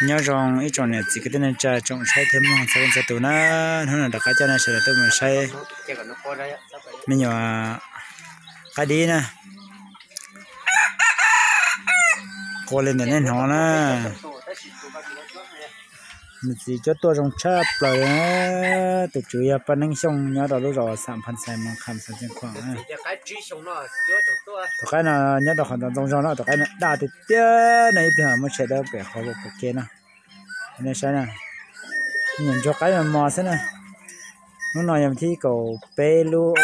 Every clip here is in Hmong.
Nyob zoo ib tsoom niam txiv kwv tij neej tsa tsoom saib thiab mloog txhua leej txhua tus na, hnub no rov qab coj nej sawv daws tuaj mus saib me nyuam qaib dib na. Qua li ntawm nej hnov na. Niam txiv cuab tuaj zoo tshaj plaws. Tus tswv yog Paj Neeb Xyooj nyob rau lub zos Xam Phas Xais Moos Kham Xeev Khuam. Tus qaib no nyob rau qhov ntxoov ntxoo zog no, tus qaib no daj tiag tiag no, ib pliag muab tshem dawb pem qhov pom kev no. Nej saib na, nyuam ntsuag qaib mos mos xwb na. Hnub no yog thib kaum peb lub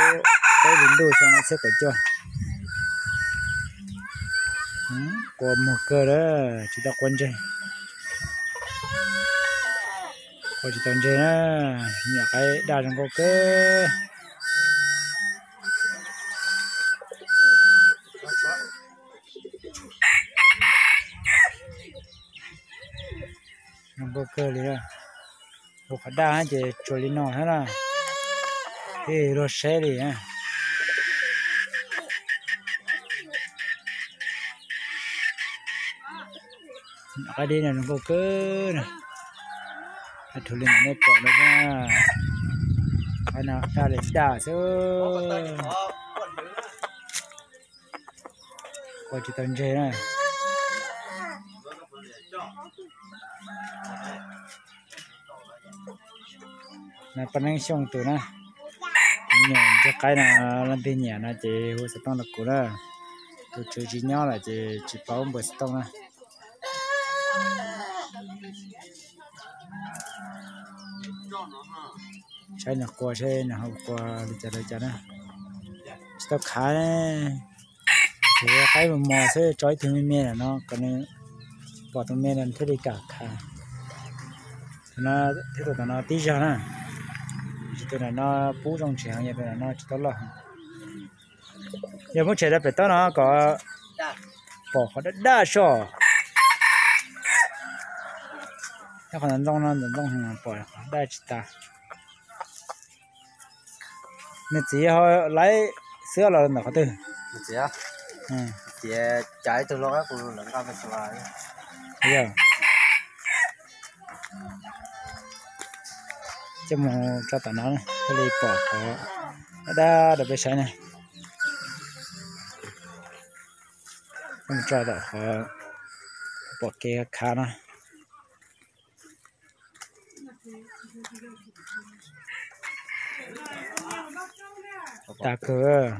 peb hlis ntuj xyoo ob txhiab kaum cuaj. Qua muag kawg lawm, tsis tau qua ntseg. Qua tsis tau ntseg na, nyuam qaib daj zoo nkauj kawg. Zoo nkauj kawg li. Hu qhov daj ces tsuas li no thiab na, thiaj luag saib li. Nyuam qaib dib no zoo nkauj kawg na. Qhov li ntawm nej pom no, qhov no daj li daj xwb. Qua tsis tau ntseg na. No Paj Neeb Xyooj tus na. Nyuam ntsuag qaib no leej twg nyiam no ces hu xov tooj rau kuv na. Tus tswv tsis nyob lawm ces tsis paub npawb xov tooj na. Saib nws qua seb nws ho qua li cas li cas na. Tsis tau khav, tsuas qaib mos mos xwb, tso ib tug me me lawm no kom nws pom tus me no thiaj li kam khav. Tus no thiab tus tom no tib zog na. Tus no pub zoo tsis heev, yog tus no tsis tau loj heev. Yog muab tshem rau pem toj no kom pom qhov daj daj soj. Nyob qhov ntxoov ntxoo no, ntxoov ntxoo pom qhov daj tsis tas. Nws txiv ho laib xwb los ntawm qhov twg? Txiv, txiv cav ib tug loj qab kuv lawv nqa, yog coj mus tso tom no thiaj li pom qhov daj daj rau peb saib na. Coj mus tso tom qhov pom kev khav no. Daj kawg,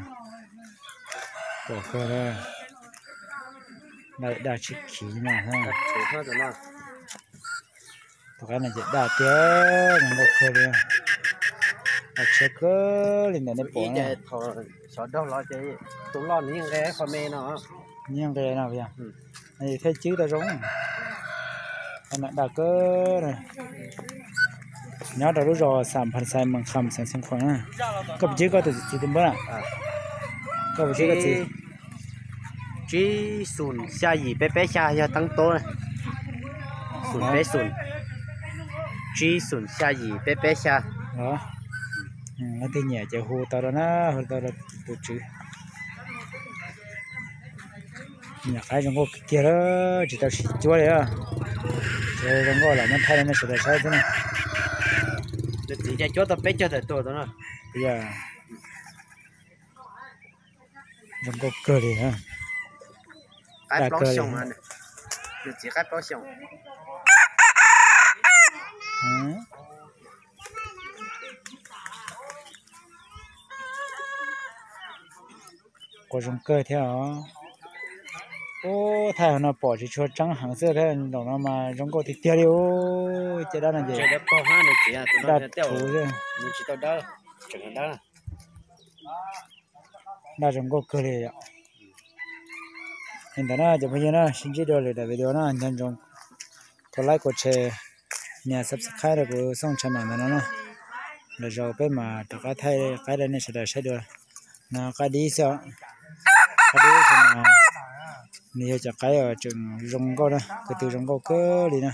pom kawg, daj tsis khiv no. Tus qaib no ces daj tiag, zoo nkauj kawg li. Daj tshiab kawg li ntawm nej pom. Xyov daug los ces tus loj nws yeej nqe qhov me no. Nws yeej nqe no yog, thiaj cwb tau zoo. Qhov no daj kawg. Nyob rau lub zos Xam Phas Xais Moos Kham Xeev Khuam na. Koj puas cwb koj tus txiv tus npawb na? Koj puas cwb koj txiv? Tsib xoom xya yim peb peb xya yog teeb tub. Xoom peb xoom. Tsib xoom xya yim peb peb xya. Leej twg nyiam ces hu tau rau na, hu tau rau tus tswv. Nyuam qaib zoo nkauj kiag lawm, tsis tau sib cuab li. Zoo nkauj los muab thaij rau nej sawv daws saib xwb na. Nws txiv ces cuab tau peb caug tawm tuaj tau no. Zoo nkauj kawg li. Qaib plaub xyoos, nws txiv qaib plaub xyoos. Qua zoo kawg thiab os. Ub, thaij no pom tsis tshua tseeb heev xwb thiab, nraum no mas zoo nkauj tiag tiag li. Ub, caj dab no ces daj thuv xwb. Daj zoo nkauj kawg li yom. Li ntawd na cov phooj ywg na, sib ntsib dua lwm daim video na, nco ntsoov tus like, tus share, nias subscribe rau kuv xooj channel ntawm no na. Lwm zaus peb mam rov qab thaij qaib rau nej sawv daws saib dua. No qaib dib xwb os. Qaib dib xwb mas nws yog cov qaib uas tseem zoo nkauj na, ko tw zoo nkauj kawg li na.